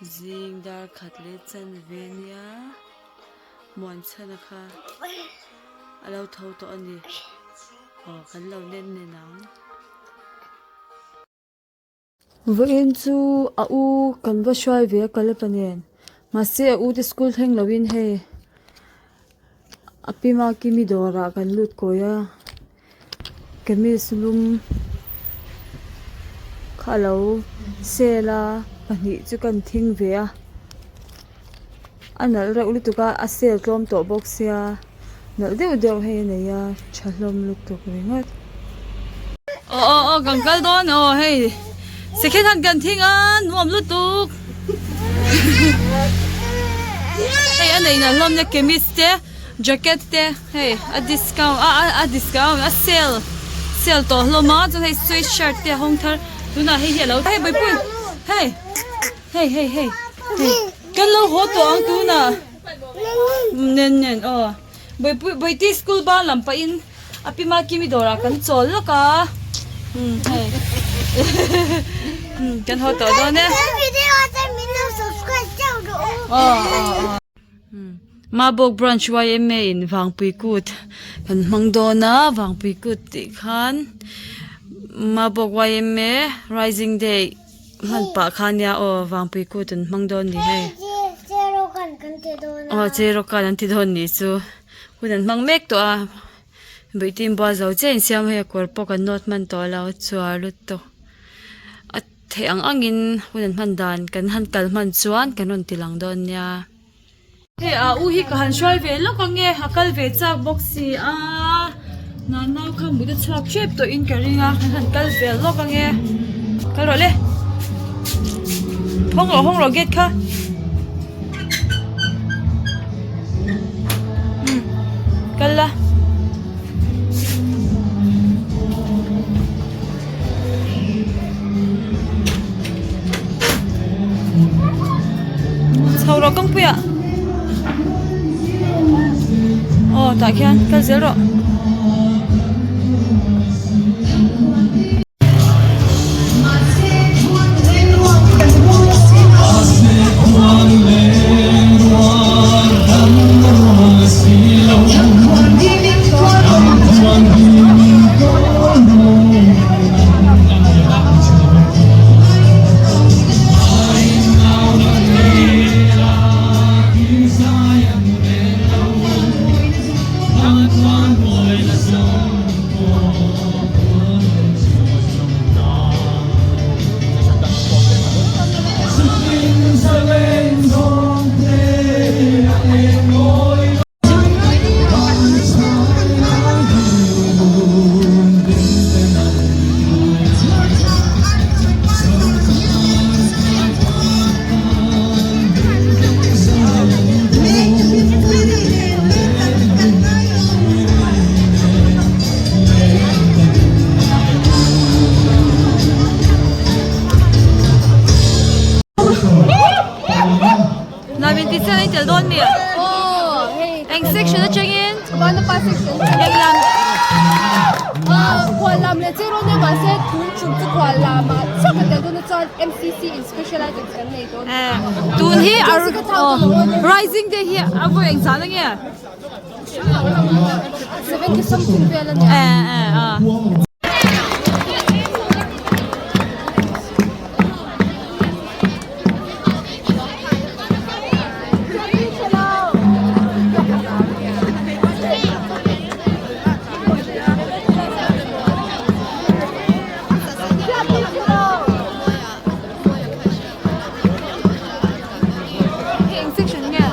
Zing dar khat leh chanve nia Muanchhana kha a lo tho tawh a ni. Aw kan lo nen nen ang. Vawiin chu a u kan va hruai ve a Kalapa nen mahse a u te school thleng lovin hei a pi Makimi dawrah kan lut kawi a kamis lum kha a lo sale a pahnih chu kan thing ve a a nalh reuh lutuk a a sale tlawm tawh bawk sia nalh deuh deuh hei a nei a tha hlawm lutuk ringawt. Aw aw aw kan kal dawn aw hei second hand kan thing a nuam lutuk hei a neih nalh hlawm nia kamis te jacket te hei a discount a a discount a sale sale tawh hlawm a chuan hei sweat shirt te a hawng thar tunah hei hi a lo hei bawihpui hei hei hei hei hei kan lo haw tawh ang tunah nen nen aw bawihpui bawihte school ban lam pahin a pi Makimi dawrah kan chawl lawk a umm hei umm kan haw tawh dawn e aw aw aw. Mabawk Branch yma in Vangpui Kut kan hmang dawn a, Vangpui Kut tih khan Mabawk yma Rising Day hman pah kha nia aw Vangpui Kut an hmang dawn ni hei. Aw Cheirawkan an ti dawn nih chu hun an hmang mek tawh a Bawihte in bual zo chiah in siam hei a kawr pawh kan nawt hman tawh lo chuar lutuk a theih ang angin hun an hman dan kan han kal hman chuan kan rawn ti lang dawn nia. Hei a u hi ka han hruai ve lawk ange a kal ve chak bawk si a nanau kha mut a chhuak hrep tawh in ka ring a kan han kal ve lawk ange kal rawh le hawng rawh hawng rawh gate kha. Kal la. Chho rawh kawngpuia. Aw tah khian kal zel rawh. Navin ti chian a intel dawn mi? Eng section atangin? Eng lam? Khual lam leh chiah rawn nia mahse tun tum chu khual lamah chiah kan tel dawn a chuan MCC in specializing kan nei dawn. Tun hi rising day hi a vawi eng zan ange? 70 something vel a nia. Eng section nge?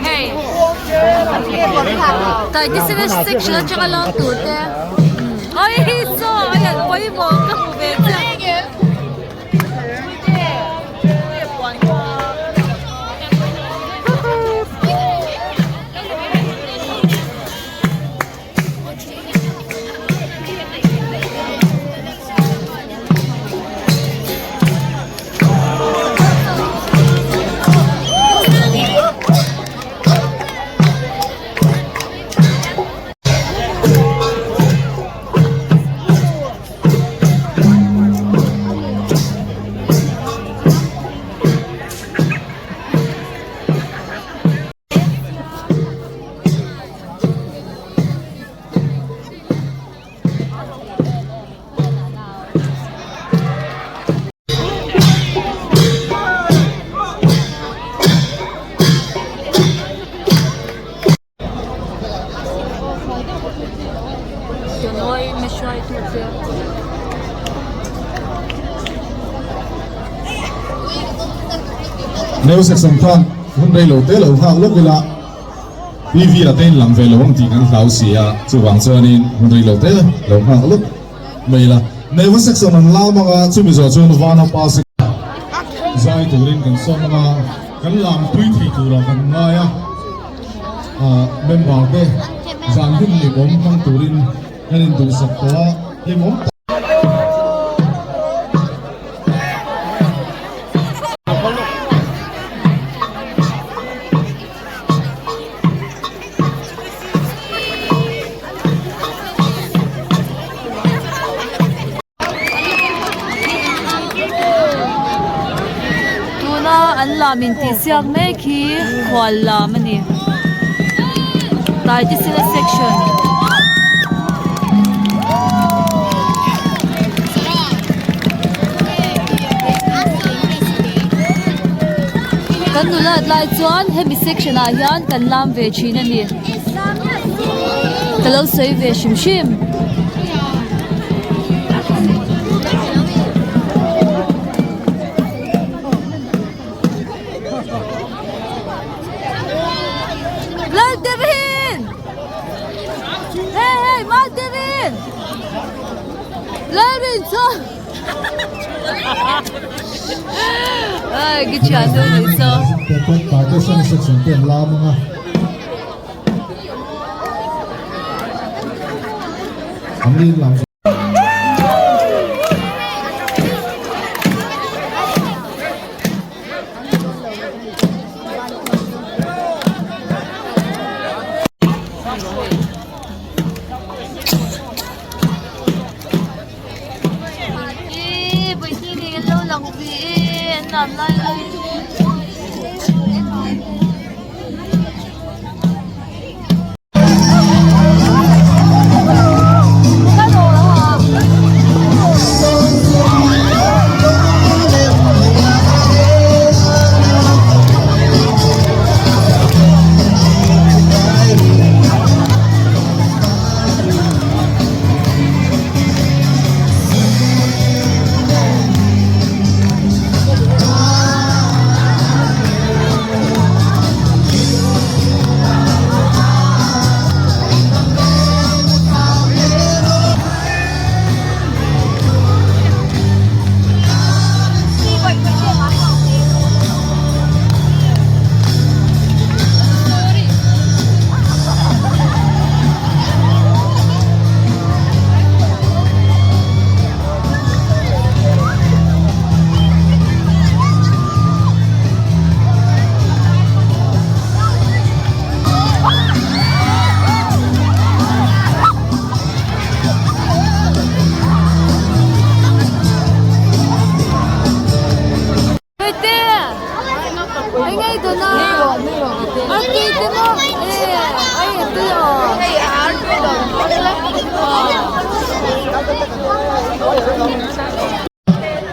Hei taitesena section atanga lawng tur te oi saw a hian pawimawh ka hmu ve chiah. Neu section khan hun rei lo te lo nghak lawk ila TV ah te in lang ve lo ang tih kan hlau si a, chuvang chuanin hun rei lo te lo nghak lawk mai ila. Neu section an lam anga chumi zawh chuan Vanapa section zai turin kan sawm anga kan lam pui thei turah kan ngai a, member te zan hun hlimawm hmang turin kan induhsak tawh a, hlimawm tak. Tuna an lam intihsiak mek hi khual lam a ni. Taitisena section. Kan nulat lai chuan hemi section ah hian kan lam ve thin a ni. Ka lo sawi ve hrim hrim. Lalterin! Hey hey Malterin! Lalrin chu! Ai ki thian nu ni so. Partition section te an lam anga. An ni lam.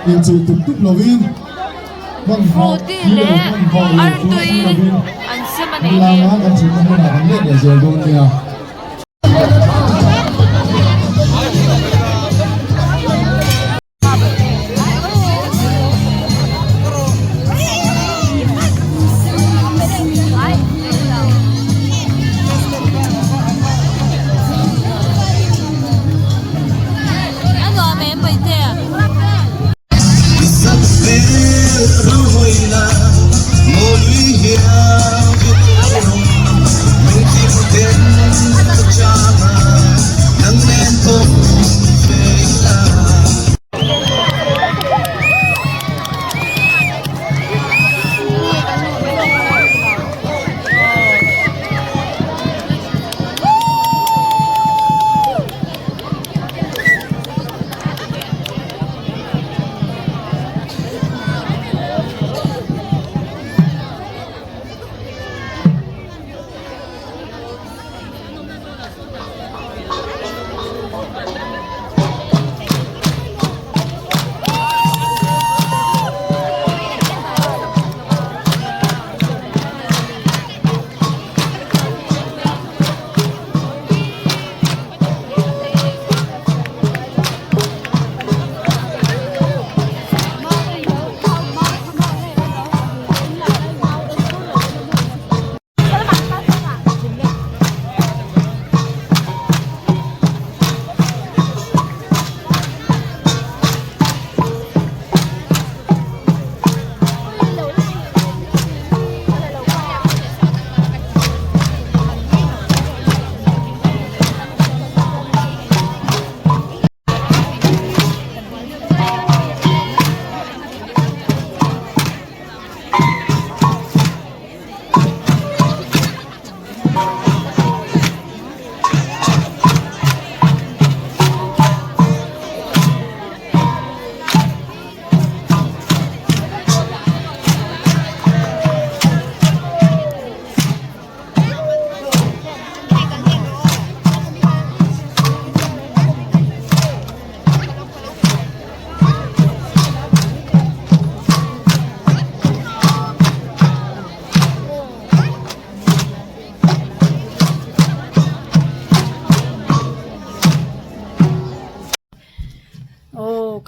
Inchuh tup tup lovin hmanhmawh thil lo hmanhmawh lo chu si lovin kan lama kan chhunna hmunah kan let leh zel dawn nia.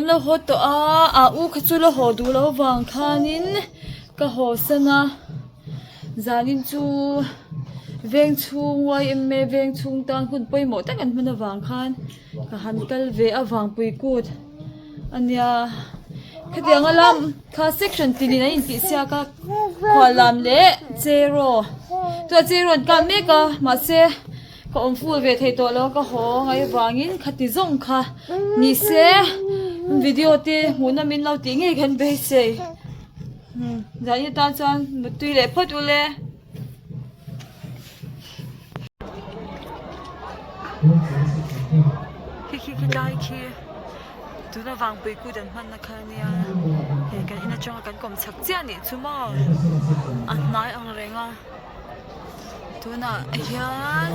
kan lo haw tawh a a u kha chu la haw duh loh avang khanin ka haw san a zanin chu veng chhung yma veng chhung tan hun pawimawh tak an hman avang khan ka han kal ve a vangpui kut ania khatiang a lam kha section tinin an intih siak a khual lam leh cheraw tunah cheraw an kap mek a mahse ka awm full ve thei tawh lo a ka haw ngai avangin khati zawng kha ni se video te hmuh nawm in lo tih ngei khan beisei zan atan chuan mutui leh phawt ule. Khi khi khi lai khi tuna vangpui kut an hmanna kha ania hei kan in atanga kan kawm chak chiah anih chu maw a hnai ang reng a tunah hian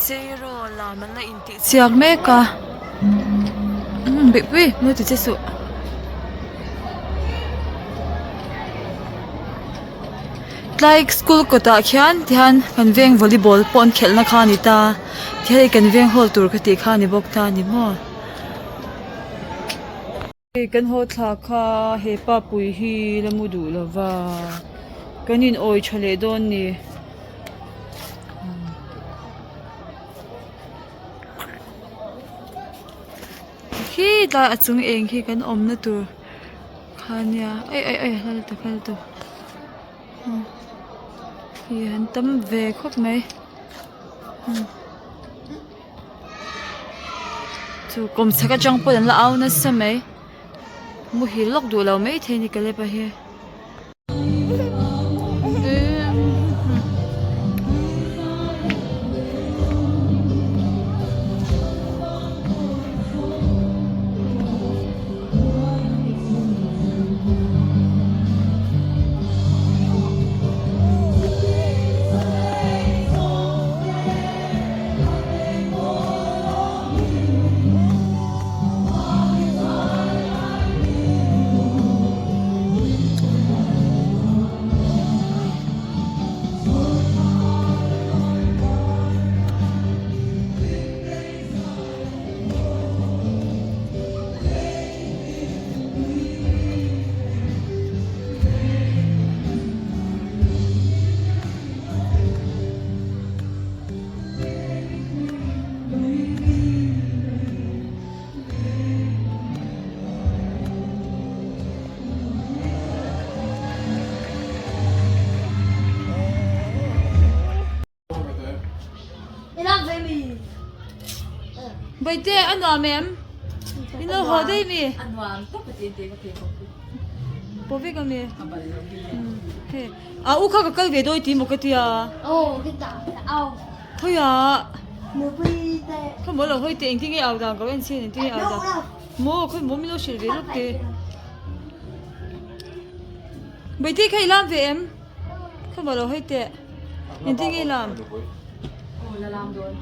cheraw lam an la intih chhiak mek a umm beihpui mawi ti che suh. Tlai school kawtah khian tihian kan veng volleyball pawh an khelhna kha a ni ta tihian hei kan veng hall tur ka tih kha a ni bawk ta a ni maw. Hei kan haw thla kha he pa pui hi la mu duh lo va kan in awi tha leh dawn ni. Khi tlai a chung eng khi kan awmna tur. Kha nia ai ai ai hla lutuk hla lutuk hi an tam ve khawp mai chu kawmchhak atang pawh an la au nasa mai muhil lawk duh lo maithei a ni Caleb-a hi. Baite a nuam em? In lo haw daih mi? A nuam tawp a ti ka thei bawk. Pawh vek a mi? Hei a u kha ka kal ve dawi ti maw ka tia? Aw ka ta au. Hawi a. Khaw maw lo hawi teh engtin nge au dan ka en chian engtin nge au dan. Maw khawi maw min lo hrilh ve lawk teh. Baite kha i lam ve em? Khaw maw lo hawi teh engtin nge i lam? Aw la lam dawn.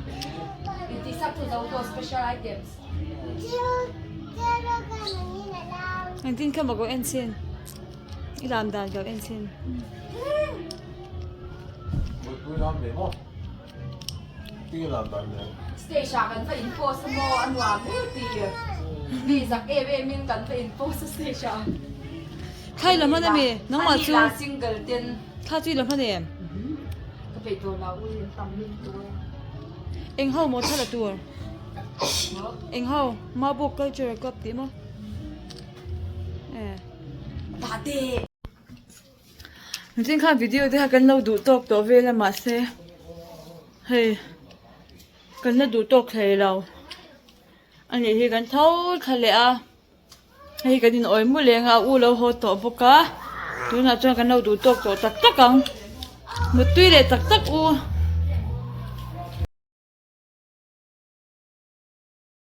Intihsak chu zo tawh special items. Engtin kha maw ka en chin i lam dan ka en chin. Stage ah kan va in post a maw a nuam hle ti mi zak em em in kan va in post a stage ah. Thla i la hman ami nangmah chu Ani lah single ten. Thla chu i la hman em? Ka peih tawh lo ui an tam lutuk tur. Eng ho maw thla la tur? Eng ho Mabuk Cultural Club tih maw? Eh. Tate. Nitin khan video te kha kan lo duh tawk tawh vel a mahse hei kan la duh tawk thei lo a nih hi kan tho thla leh a hei kan in awi mu leng a a u lo haw tawh bawk a tunah chuan kan lo duh tawk tawh tak tak ang muttui leh tak tak u.